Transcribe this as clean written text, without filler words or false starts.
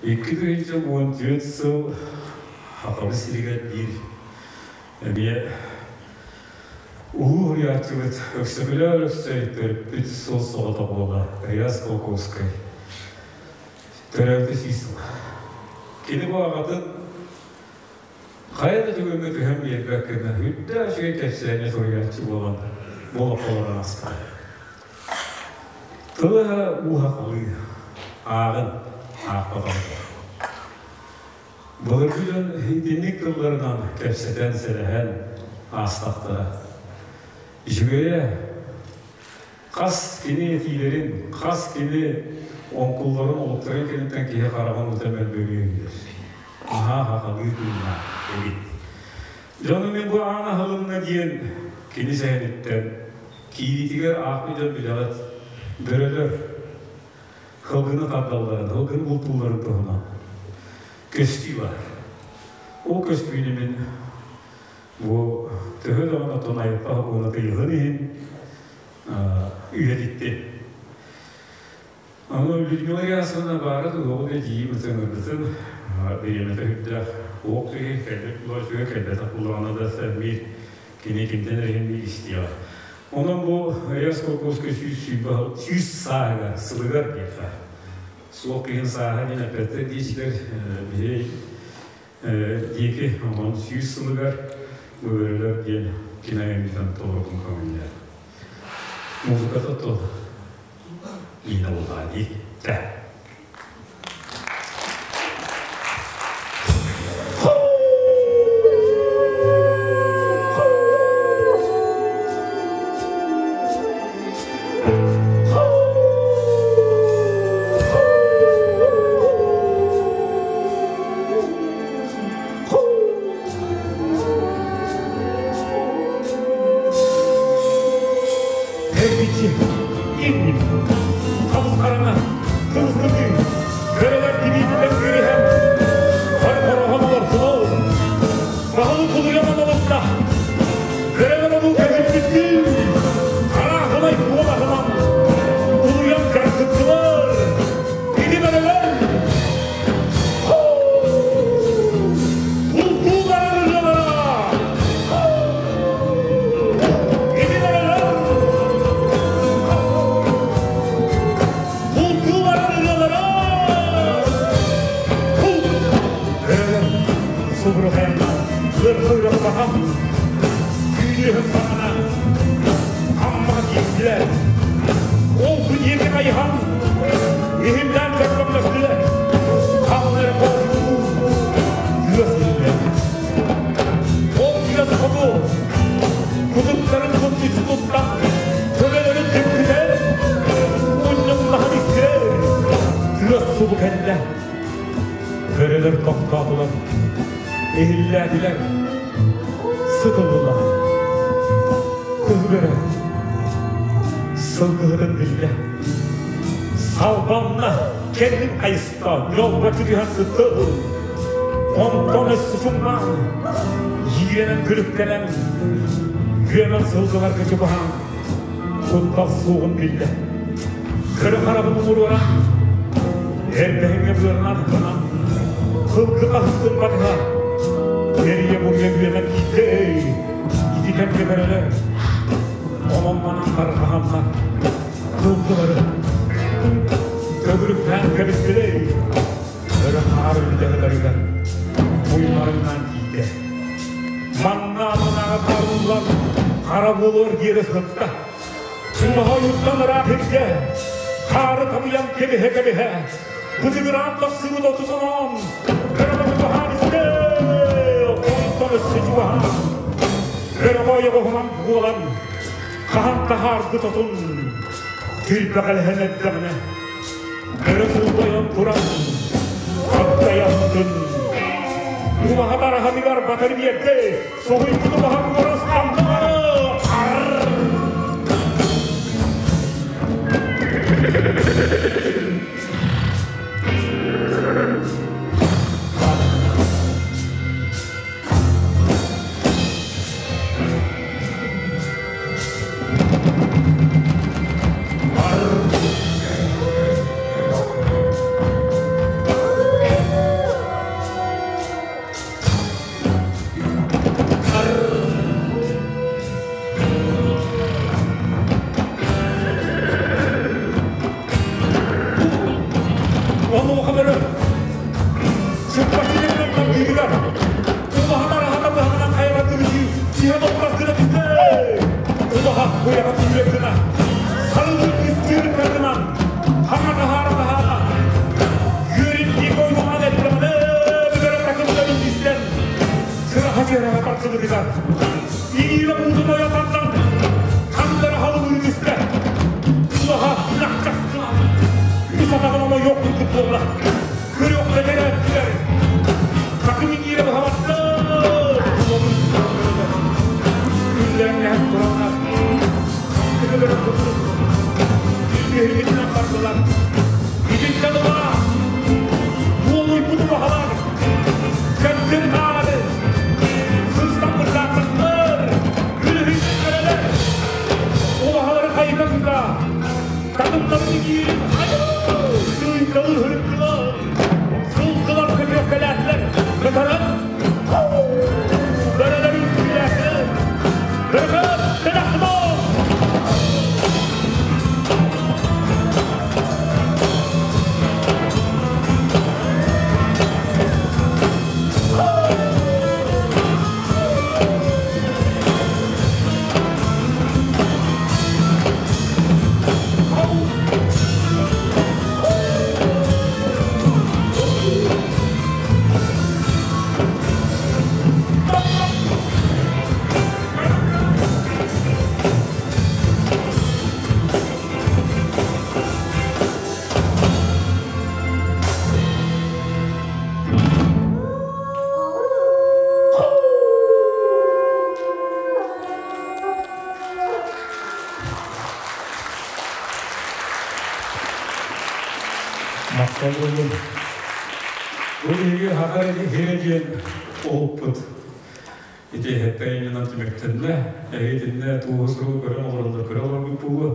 2014 сыл Хахабы сиригэр биир эмиэ улуу уһуйааччыбыт Өксөкүлээх Өлөксөй төрөппүт суол соҕотох уола Риас Колковскай төрөөбүтэ сүүс сыл. Кини бу аҕатын хайа да түгэҥҥэ түһэн биэрбэт гына үрдээх үчүгэй кэпсээни суруйааччы буолан олоххолорон ааспыта. Тыла ууһахалыы, ааҕын аахпатаҕын. Былыргы дьон итинник тылларынан кэпсэтэн, сэлэһэн аастахтара. Үчүгэйэ хас кини этиилэрин, хас кини оҥкулларын, олуктарын кэнниттэн киһи хараҕын ута мөлбөрүө билэр. Наһаа хахалыы тыыннаах эбит. Дьону мин бу аан аһылынна диэн кини сэһэниттэн киириитигэр аахпыт дьон билэҕит, бөрөлөр Хылгыны тардалларын, хылгыны бултуулларын туһунан көстүү баар. Ол көстүүнү мин бу төһө даҕаны оттон айылҕа сокуона тыйыһын иһин үйэтиттим. Аны Людмила Ясовна баара туһуоҕу да дьиим ыҥырбытым бириэмэтэ үрдээх уох киһи кэлбит буолар кэлбэтэх буллаҕына да биир кини кимтэн эрэ иһин истиэҕэ. Онон бу Реас Курковскай 100 сааһыгар, сылыгар диэххэ, суох киһин сааһа диэн эппэттэр диэчилэр биһи диэки онон 100 сылыгар бу диэн киноэмитэн толорутун көҥүллээх. Музыката то Лина буоллаҕа дии. Эргиччи, инник, хабыс-хараҥа, кыбыстытыы, кыралар тибииттэн кириһэн, хор-хороһон олордулар. Баһылык улуйан олоруста. Кыралар ону кэһиппиттии, харааһынай куолаһынан улуйан каркыттылар. Ити бэрэлэр Бултуу барар ырыалара! Ити бэрэлэр Бултуу барар ырыалара! Субурухайанна, ырхырыхпахан, күүнүһүн саҕана, Аммаҕа тиийдилэр. Ол бу диэки хайыһан, иһиллээн дьорҕоҥностулар. Халлары холбуу, тыас иһиллэр. Ол тыас хоту, кутуктарын куччуччу туттан, төбөлөрүн түппүтэр, мунньумнаһан истэр. Тыас субу кэллэ. Бөрөлөр тохтоотулар, иһиллээтилэр, сытыллылар. Тыһы бөрө сылгыһытын биллэ. Салбанна, кэннин хайыста, ньолбочу түһэн сытты. Онтон өссө чуҥнаан, иирэнэн күлүктэнэн, үөмэн сылгыларга чугаһаан, куттал суоҕун биллэ. Кыры харабын умуруоран, эрбэһиҥҥэ быарынан ытанан, сылгы хаһыытын батыһа, эрийэ-буруйа үөмэн киирдэ ити кэмҥэ бөрөлөр онон-манан тарҕаһаннар сылгылары төгүрүктээн кэбистилэр өрө хаар үллэһэлэригэр муймарынан тиийдэ. Манна аманаҕа харыллан хара буолуор диэри сытта. Умаһа ойуттан ыраах иргэ, хаары табыйан кэбиһэ-кэбиһэ, бытыгыраан тахсыбыт отутунан, өрөҕө чугаһаан истэ, онтон өссө чугаһаан, өрөҕө ойоҕоһунан буолан, хаһан таһаарбыт отун тирбэҕэлэһэн эрдэҕинэ, өрө сылбайан туран, аттайаттын. Убаһа тараһатыгар батар биэрдэ, соһуйбут убаһа куорас Онуоха бөрө чыппаччы тардыытыгар убаһа тараһата быһаҕынан хайа тардыбытыы сиһэ боппас гына түстэ. Убаһа быйаҕа түүрэр гына сарылыы кыстыыр кыргынан хаҥа таһаара таһаара үөрүн диэки ойуулаан эттэҕинэ бөрө такымтарын истэн сыраха дьиэрэҕэ тардыбытыгар иҥиирэ буутун ойо тардан хандара халыбыы түстэ. Убаһа нахчастынан үс атаҕын оҥойуох курдук буолла. Көрүөх бэтэрээттилэр. Такым иҥиирэ быһабаттар. Үллэҥнэһэн тураннар. Кыгылары курдук. Үһүгүтүнэн бардылар. Итинтэн ыла уолуйбут убаһалар кэттин хаары сыстан бырдааттастар. Үлүһүйбүт көрөлөр. Убаһалары хайыта тута Татымнарын иҥиирин сыыйкалы һырыттылар, сылгылар көтүөккэлээтилэр, кытаран бөрөлөр үҥкүүлээтилэр. Бөрөкөөт кэлэхтибоо! Махтал буоллун. Бу биһиги Хатар иһирэ диэн уһуппут. Ити эһэттэн иннинэн түмүктэннэ. Эһиги итиннэ туоһу суругу көрөн олороллор, көрө олорбут буолуо.